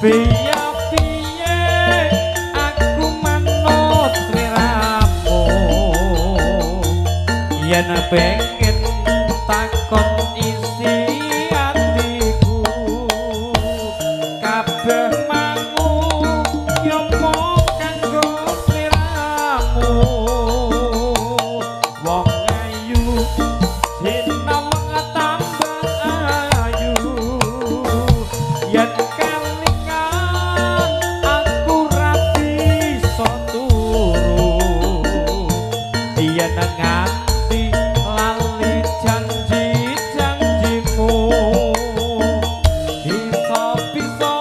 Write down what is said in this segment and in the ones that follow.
Piye aku manut sliramu yen pengen takon isi atiku kabeh mangu yo mung kanggo sliramu wong ayu sinawang tambah ayu yen kelingan aku ra bisa turu yen nganti lali janji-janjimu bisa-bisa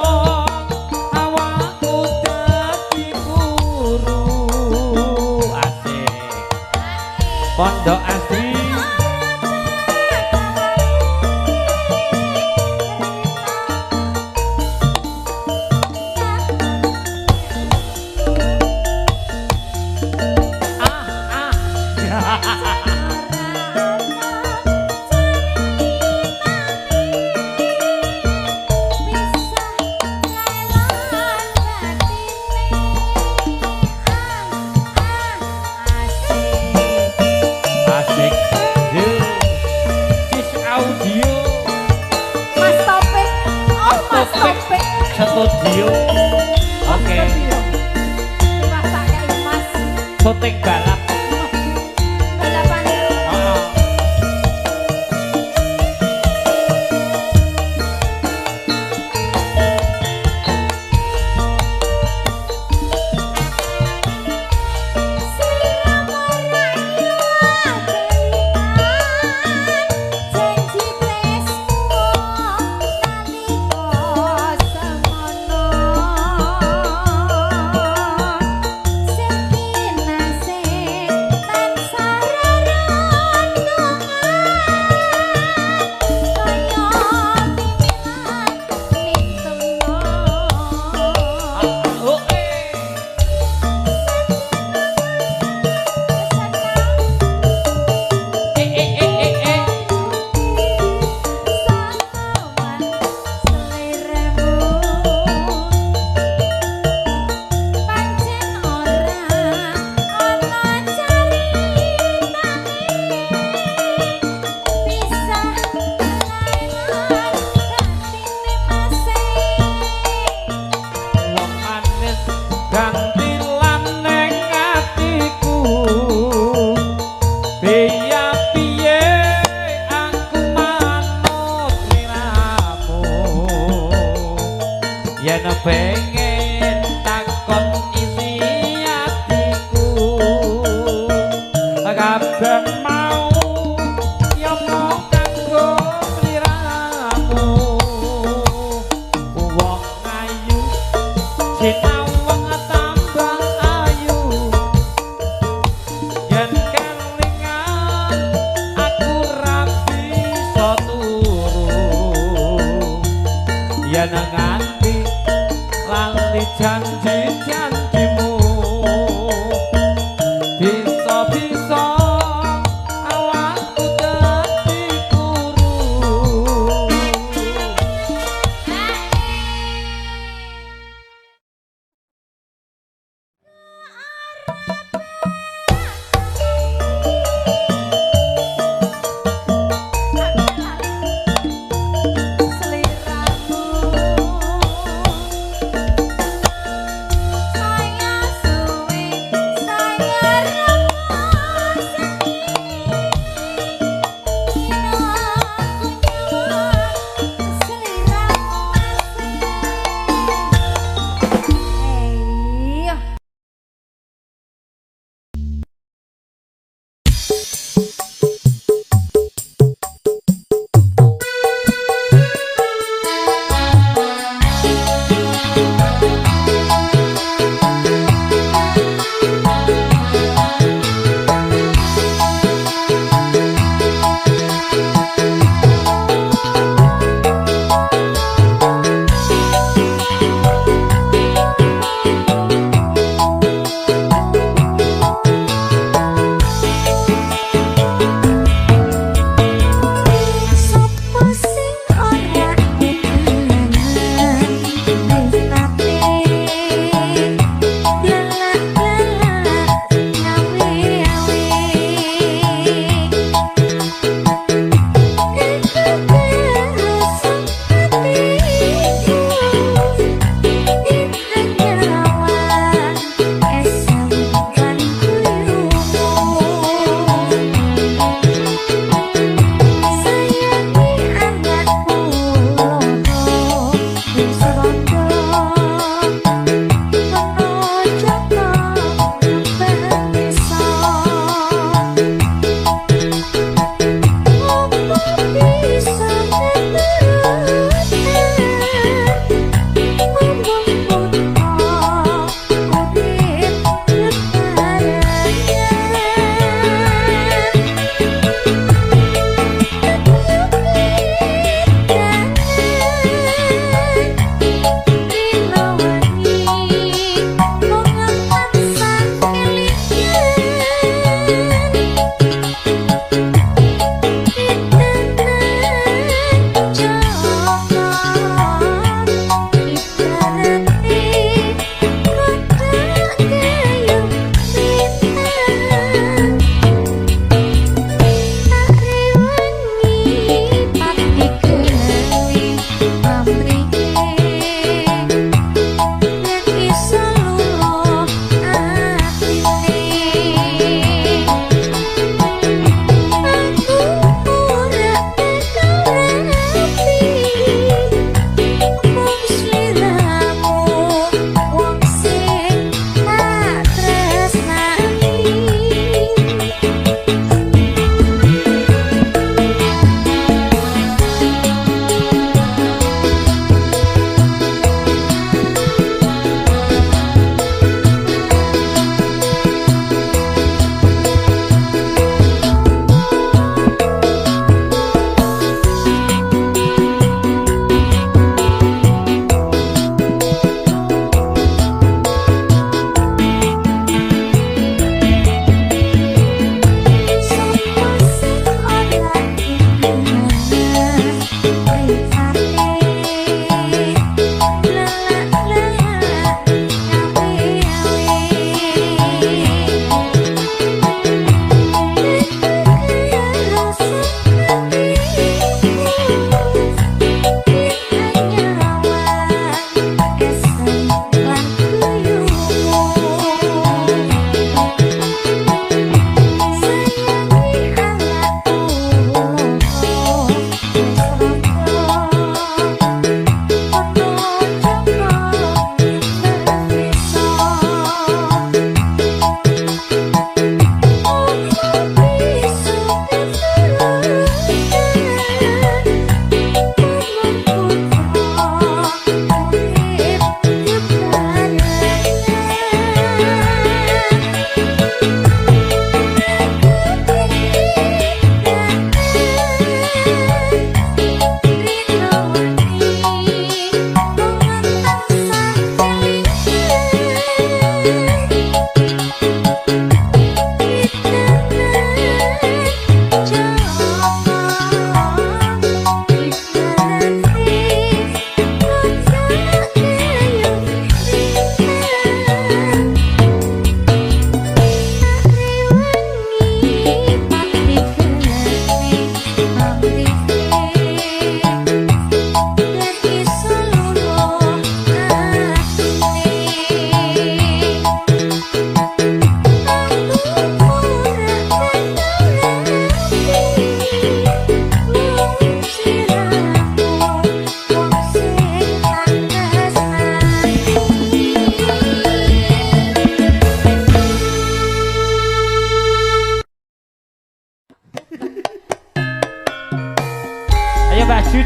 awakku dadi kuru. Asik Pondok Asri. Ah ah. Asik. Cis audio. Mas Topik. Oh, Mas Topik. Topik. Studio. Oke. Mas tak kei Mas. Syuting balap. Balapan. Oh. Janji tresno nalika semono sekinase tansah rerendungan kaya timilan ning telo. Oh, eh. Eh eh eh eh eh. Wong manis gantilan ning atiku. Piye aku manut sliramu yen pengen takon isi atiku kabeh mau ya mung kanggo sliramu wong ayu sinawang tambah ayu yen kelingan aku ra bisa turu yen nganti lali janji-janjimu bisa-bisa awakku dadi kuru. Seliramu.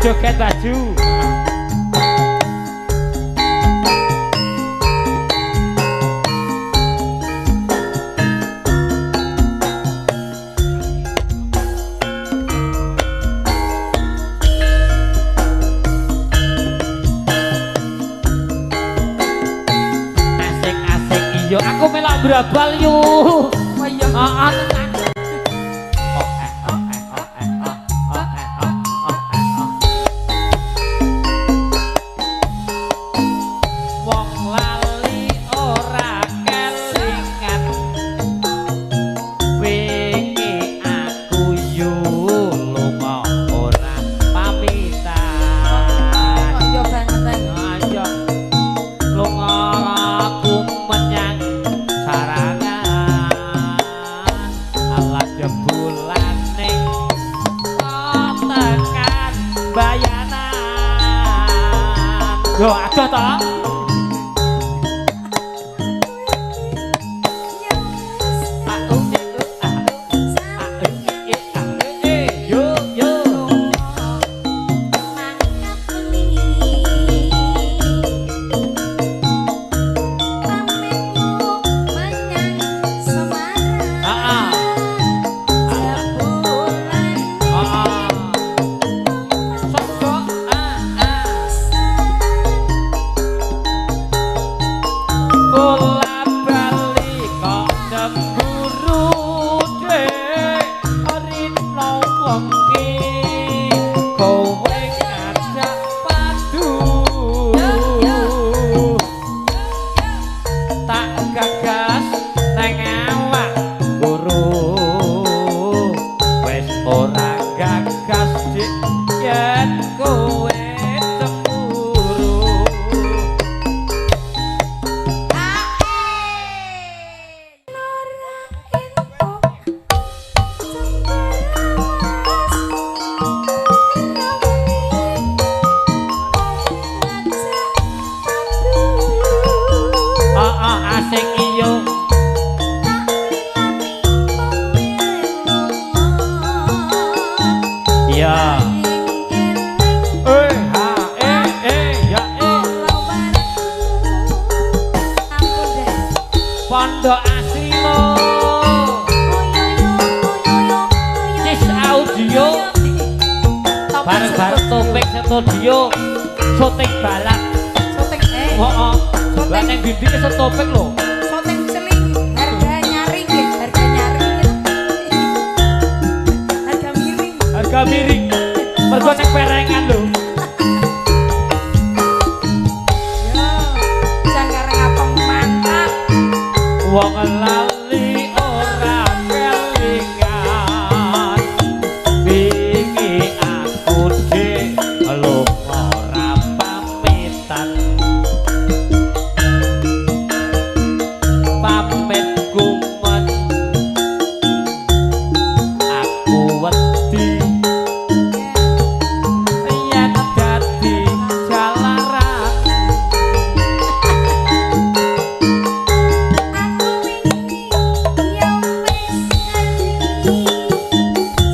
Joget baju. Asik-asik iyo, aku melok brabal yu. Oh iya. Heeh, tenan. Wong lali ora kelingan, wingi aku yo lunga ora pamitan. Kok iya bangetan. Ayo lunga aku menyang sarangan, alah jebulane kok tekan bayanan. Yo adoh to. Yo yo. Mangkat bengi pamitmu menyang Semarang. Ah, Jebulane ah. Sopo ah ah. Bola bali kok cemburu dek rino wengi kowe ngajak padu tak gagas neng awak guru wis ora gagas dik yen kowe cemburu. Ora entuk cemberas ngajak padu. Ah ah asik iyo. Tak lilani pemilik lunga. Iya. Eling-eling Eh ha eh eh ya eh. kula barengku. Ampun deh. Pondok Asri lo. Oyoyo oyoyo oyoyo. Cis audio bareng-bareng topik studio syuting balap. Syuting eh. Heeh. Lah ning ndi ki topik lho. Syuting seling harga nyaring nggih, harga nyaring. Harga miring. Harga miring. Mergo ning perengan lho. Yo. Jan kareng apem mantap. Wong lali ora kelingan. Wingi aku dik lunga ora pamitan. Pamit kumet aku wedi yen dadi jalaran. Aku wingi ya wis ngerti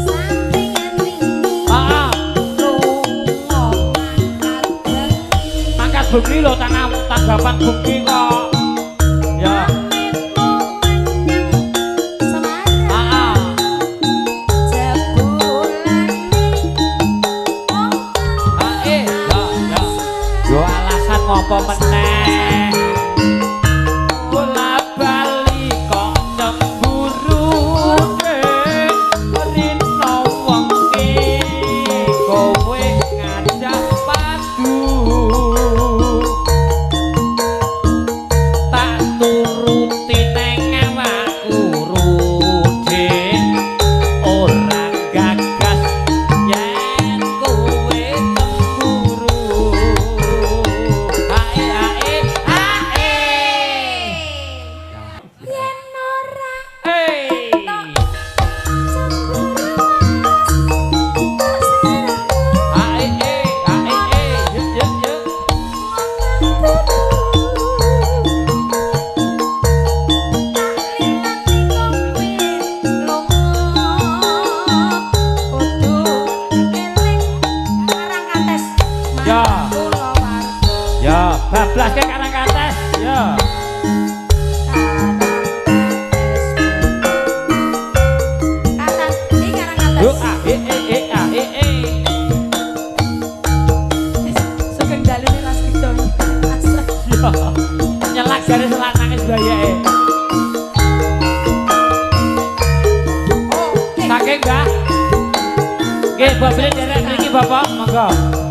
sampeyan wingi Ah, lunga mangkat bengi. mangkat bengi lho tanam tanggapan bengi kok. Ya. Pamitmu menyang Semarang. Ah, ah. Jebulane wong Ah, eh, ya, ya. Yo alasan ngopo meneh? Bola bali kok cemburu dek rino wengi kowe ngajak padu. Breyeke. Oke. Saking Mbah. Nggih, Bapak derek mriki Bapak, monggo.